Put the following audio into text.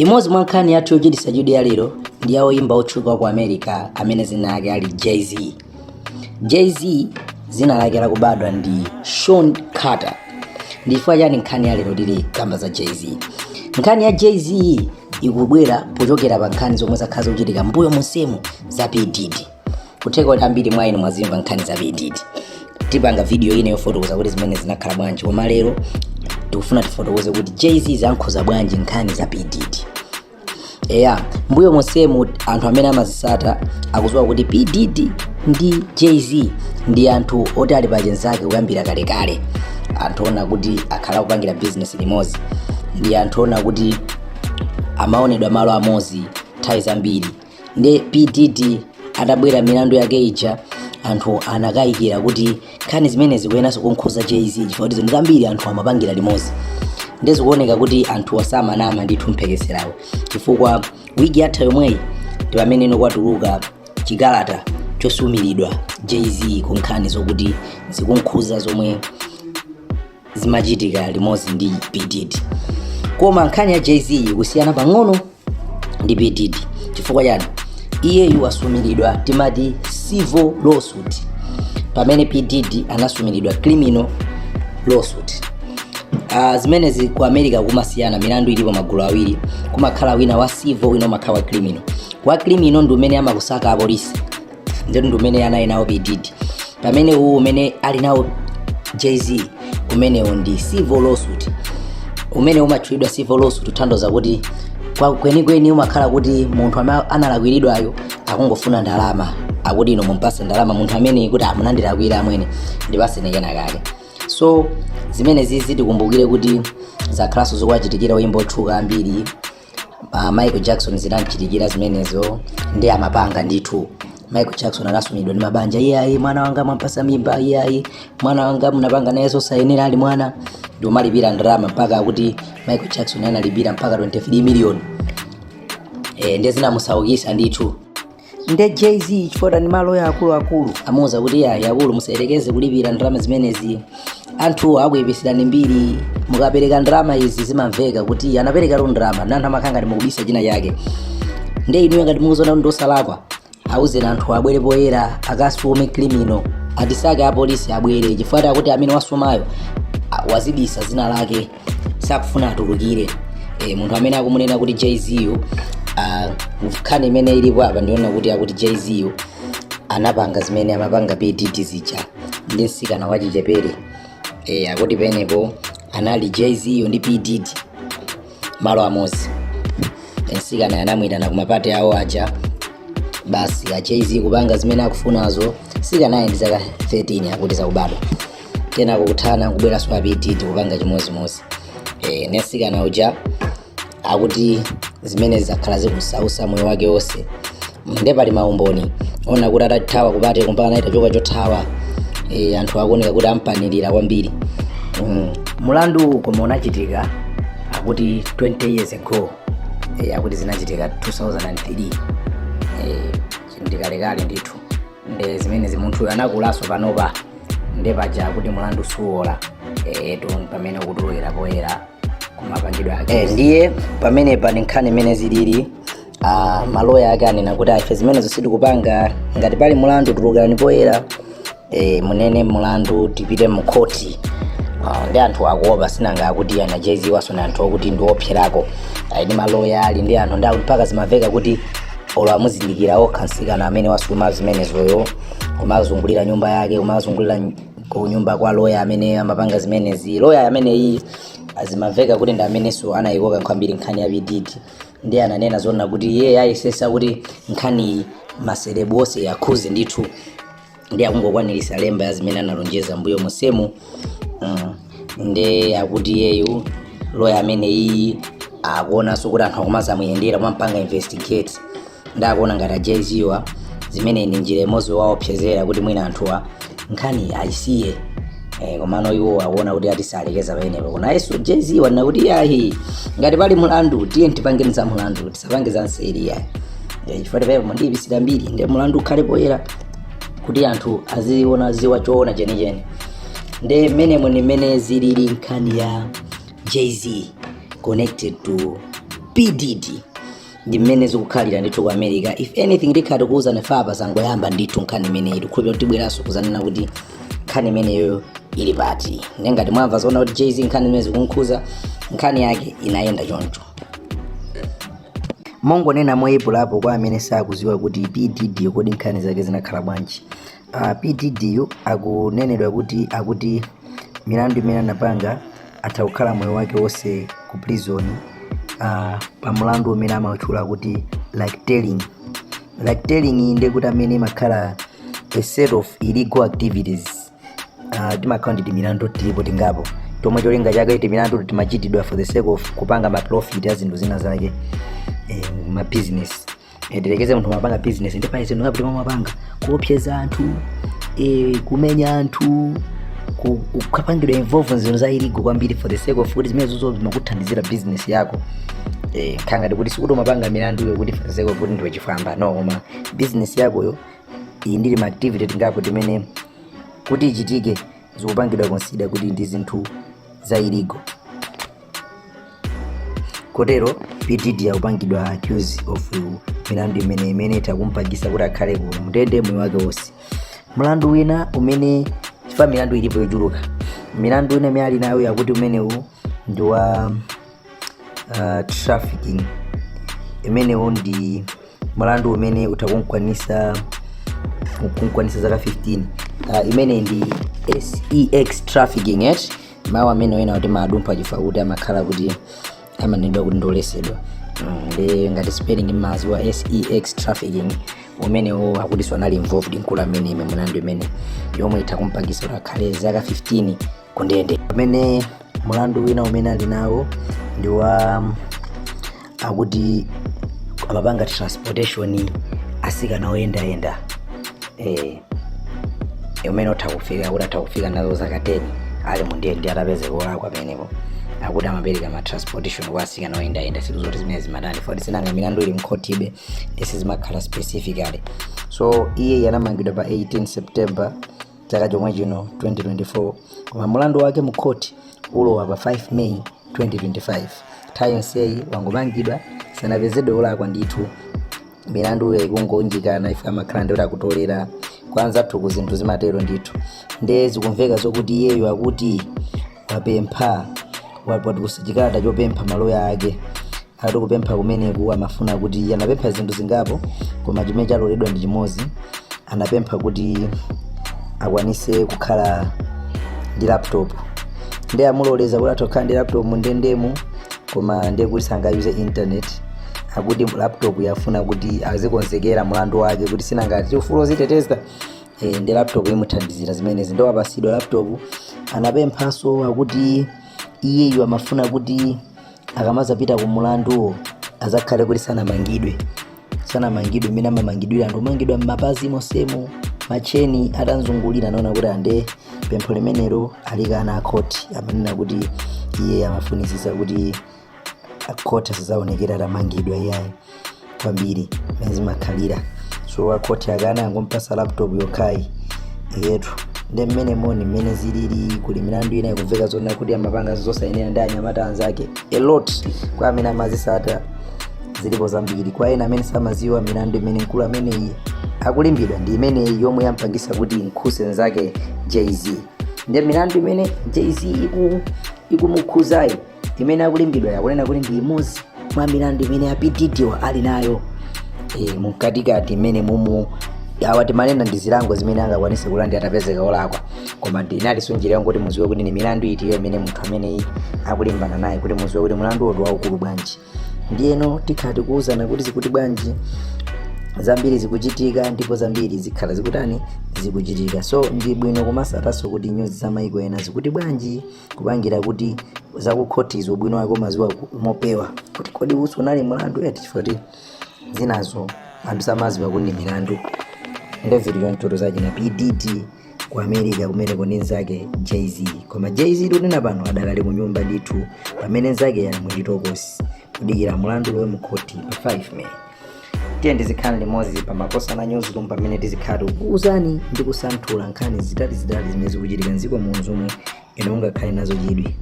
Imodzi mwa nkhani yathu yochititsa chidwi ya lero ndi ya oyimba otchuka ku America amene zina lake ali Jay-Z. Jay-Z zina lake lakubadwa ndi Sean Carter. Ndi chifukwa chani nkhani ya lero tili kamba za Jay-Z? Nkhani ya Jay-Z ikubwera pochokera pa nkhani zomwe zakhala zikuchitika mbuyo monsemu za P Diddy. Kutheka kuti ambiri mwa inu mwazimva nkhani za P Diddy. Tipanga video ina yofotokoza kuti zimene zinakhala bwanji, koma lero tikufuna tifotokoze kuti Jay-Z zankhuza bwanji nkhani za P Diddy. Eya, mbuyo monsemu anthu amene amazisata akudziwa kuti P Diddy ndi Jay-Z ndi anthu oti ali pachenzake kuyambira kalekale, anthu ona kuti akhala kupangira business limodzi, ndi anthu ona kuti amaonedwa malo amodzi nthawi zambiri. Ndi P Diddy atabwera milandu yake ija, anthu anakayikira kuti nkhani zimene zikuyenanso kunkhuza Jay-Z, chifukwa kuti zinthu zambiri anthu amapangira limodzi. Ndizikuoneka kuti anthu asamanama ndithu mphekeserawo, chifukwa wiki yatha yomweyi ndi pamene ino kwatuluka chikalata chosumiridwa Jay-Z ku nkhani zokuti zikunkhuza zomwe zimachitika limodzi ndi P Diddy. Koma nkhani ya Jay-Z ikusiyana pang'ono ndi P Diddy. Chifukwa chani? Iyeyu wasumiridwa timati civil lawsuit, pamene P Diddy anasumiridwa criminal lawsuit. Zimenezi ku America kumasiyana, milandu ilipo magulu awiri, kumakhala wina wa civil, wina umakhala wa criminal. Wa criminal ndi umene amakusaka apolisi, ndithu ndi umene anali nawo P Diddy, pamene uwu umene ali nawo Jay-Z umenewo ndi civil lawsuit. Umene umatchulidwa civil lawsuit kutanthauza kuti kwa kwenikweni umakhala kuti munthu amene analakwiridwayo akungofuna ndalama, akuti ino mumpase ndalama munthu amene kuti amunandilakwira amwene, ndipaseni kenakake. So zimene zizi tikumbukire kuti zakhalanso zikuwachitikira oyimba otchuka ambiri. Michael Jackson zinamchitikira zimenezo, ndi amapanga ndithu. Michael Jackson anasumidwa ndi mabanja, iyayi, mwana wanga mwampasa mimba, iyayi, mwana wanga munapanga naye zosayenera ali mwana, ndi umalipira ndalama mpaka akuti Michael Jackson analipira mpaka 23 million. Ndiye zinamusaukisa ndithu. Nde Jay-Z, chifukwa ndi maloya akuluakulu, amuwuza kuti iyayi akulu, musayerekeze kulipira ndalama zimenezi, anthu akuyipisirani mbiri. Mukapereka ndalama izi zimamveka kuti anaperekatu ndalama, ndi anthu amakhala ngati mukubisa china chake. Nde inuyo ngati mukuziona kuti ndosalakwa, awuzeni anthu abwere poyera akasume criminal, atisake apolisi abwere, chifukwa akuti amene wasumayo wazibisa zina lake, sakufuna atulukire. Munthu amene akumunena kuti Jay-Z yu, nkhani imene ilipo apa ndiona kuti akuti Jay-Z yu anapanga zimene amapanga P Diddy zija ndi mtsikana wachichepere. Akuti penepo anali Jay-Z yu ndi P Diddy malo amodzi, mtsikana anamwitana kumapati awo aja, basi a Jay-Z kupanga zimene akufunazo. Mtsikanayi ndi zaka 13 akuti zakubadwa. Kenako kuthana kubweranso a P Diddy kupanga chimodzimodzi. Ne mtsikana uja akuti zimene zakhala zikusausa moyo wake wonse. Nde pali maumboni ona kuti atathawa kupate kumpaka anaita choka chothawa. Anthu akuoneka kuti ampanirira kwambiri. Mulandu koma unachitika akuti 20 years ago. Akuti zinachitika 2003. Ndikalekale ndithu. Nde zimenezi munthu anakulaso panopa, nde paja akuti mulandu suwola. Tu pamene ukutulukira poyera kumapangidwe ake. Ndiye pamene pani nkhani imene zilili, maloya ake anena kuti ife zimenezo sitikupanga, ngati pali mulandu tulukirani poyera, munene mulandu tipite mkhoti. Ndi anthu akuopa, sinanga akuti ana Jay-Z waso ni anthu okuti ndi opserako, ali ndi maloya, ali ndi anthu, ndi mpaka zimaveka kuti olo amuzindikira okha mtsikana amene wasuma zimenezoyo, kumazungulira nyumba yake, kumazungulira ku nyumba kwa loya amene amapanga zimenezi. Loya ameneyi azimaveka kuti ndi amenenso anayikoka kwambiri nkhani ya P Diddy, ndi ananena zona kuti iye ayesesa kuti nkhani ma celeb onse yakhuze ndithu, ndi akungokwanirisa lemba ya zimene analonjeza mbuyo monsemu. Ndi akuti iyeyu loya ameneyi akuonanso kuti anthu akumazamuyendera kumampanga investigate, ndi akuona ngati a Jay-Z wa zimene ndi njira imodzi waopsezera kuti mwina anthuwa nkhani ayisiye. Komano iwo akuona kuti atisalekeza pamenepo. Koma yesu Jay-Z wanena kuti yayi, ngati pali mulandu tiye tipangeni za mulandu, tisapange za nseri yayi. Chifukwa tipepo mundiyipisira mbiri, ndi mulandu ukhale poyera kuti anthu aziona ziwa choona chenicheni. Ndi mmenemo ni mmene zilili nkhani ya Jay-Z connected to P Diddy. Ndi mmene zikukhalira ndithu ku America. If anything, tikhala tikuwuzani fapa zangoyamba ndithu nkhani imeneyi. Tikhulupira kuti tibweranso kuzanena kuti nkhani imeneyo ili pati. Nengati mwamva zoona kuti Jay-Z nkhani imene zikunkhuza, nkhani yake inayenda choncho. Mongonena moyipulapo kwa amene sakuziwa kuti P Diddy kodi nkhani zake zinakhala bwanji, P Diddy yu akunenedwa kuti akuti milandu imene anapanga atha kukhala moyo wake wonse ku prison, pa mulandu umene amawutchula kuti racketeering. Racketeering ndiye kuti amene imakhala a set of illegal activities. Timakhala ndi timilandu tilipo tingapo tomwe cholinga chake timilandu timachitidwa for the sake of kupanga ma profit a zinthu zina zake, ma business. Tilekeze munthu mapanga business ndi pali zinthu ngapo timamapanga kuopseza anthu, kumenya anthu, kukapangidwa involve zinthu za illegal kwambiri for the sake of kuti zimene zozo zimakuthandizira business yako. Khangati kuti sikuti umapanga milanduyo kuti for the sake of kuti ndiwe chifwamba, no, koma business yakoyo iyi ndili ma activity tingapo timene kuti ichitike zikupangidwa consider kuti ndi zinthu za illegal. Kotero P Diddy akupangidwa accuse of milandu imene itakumpangisa kuti akhale ku mndende moyo wake wonse. Mlandu wina umene, chifukwa milandu ilipo yochuluka, milandu ina imene ali nayo yakuti umenewu ndi wa trafficking. Imenewu ndi mlandu umene utakunkwanisa kunkwanisa zaka 15. Imene ndi sex trafficking et mawu amene wena kuti madumpha chifukwa kuti amakhala kuti amanenedwa kuti ndolesedwa. Ndi ngati spelling mmaziwa, sex trafficking umenewo akuti anali involved mkulu amene ime mlandu imene yomwe itha kumpangisa kuti akhale zaka 15 kundende. Pamene mulandu wina umene ali nawo ndi wa akuti amapanga transportation asikana oyendayenda, umene utha kufika kuti atha kufika nazo zaka 10 ali mundende atapezeka olakwa. Pamenepo akuti amapereka ma transportation kwa asikana oyendayenda. Siku zoti zimene zimatani foti sinanga milandu ili mkhotibe ndisi zimakhala specifically. So iye anamangidwa pa 18 September chaka chomwe chino 2024, koma mulandu wake mu khoti ulowa pa 5 May 2025. Nthawi yonseyi wangomangidwa, sanapezedwe olakwa ndithu. Milandu ikungonjikana ife amakhala ndi kuti akutolera kwanza thuku zinthu zimatero ndithu. Nde zikumveka zokuti iyeyo akuti wapempha, watulutsa chikalata chopempha maloya ake. Ati kupempha kumeneku amafuna kuti, anapempha zinthu zingapo koma chimene chaloledwa ndi chimodzi. Anapempha kuti akwanise kukhala ndi laptop, ndi amuloleza kuti atha kukhala ndi laptop mundendemu, koma ndiye kuti sangayuze internet. Akuti laptop yafuna kuti azikonzekera mulandu wake kuti sinangati ufulu oziteteza, ndi laptop imuthandizira zimenezi, ndo wapasidwa laptop. Anapemphanso akuti iyeyu amafuna kuti akamazapita ku mulanduwo azakhale kuti sanamangidwe mmene amamangidwira anthu omangidwa m'mapazi monsemu, macheni atanzungulira. Naona kuti ande pempho limenelo alikana akhoti. Amanena kuti iye amafunisisa kuti akhoti asazaonekera atamangidwa iyayi kwambiri mmene zimakhalira. So akhoti akana, angompasa laptop yokhayi yetu. Ndi mmene moni mmene zilili. Kuli milandu ina ikumveka zona kuti amapanga zosayenera ndi anyamata anzake, a lot. Kwa amene amazisata zilipo zambiri. Kwa ena amene samaziwa, milandu imene mkulu ameneyi akulimbidwa ndi imeneyi yomwe yampangisa kuti nkhuse nzake Jay-Z. Ndi milandu imene Jay-Z ikumukhuzayi imene akulimbidwa, yakunena kuti ndi imodzi mwa milandu imene a P Diddy wa ali nayo mkatikati imene mumu. Awa timanena ndi zilango zimene angakwanise kulandira atapezeka olakwa, koma ndinalinso njira yongoti muziwe kuti ni milandu itiyo imene munthu ameneyi akulimbana naye, kuti muziwe kuti mulandu ndi waukulu bwanji. Ndiyeno tikhala tikuwuzana kuti zikuti bwanji, zambiri zikuchitika ndipo zambiri zikhala zikutani, zikuchitika. So ndi bwino kumasatanso kuti news za maiko ena zikuti bwanji, kupangira kuti zakukhotizo ubwino wake umaziwa mopewa kuti kodi uso unali mulandu eti, chifukwa kuti zinazo anthu samaziwa kuti ndi milandu. Ndezili chonchoto zachina P Diddy ku America kumeneko ndi nzake Jay-Z. Koma Jay-Z tunena pano adakali ku nyumba ndithu, pamene nzake ali muchitokosi kudikira mulandu lowe mukhoti pa 5 May. Tiye ndizikhala limodzi pa Makosana Newsroom, pamene tizikhala tikukuuzani ndi kusanthula nkhani zitali zitali zimene zikuchitika mdziko muno zomwe inu mungakhale nazo chidwi.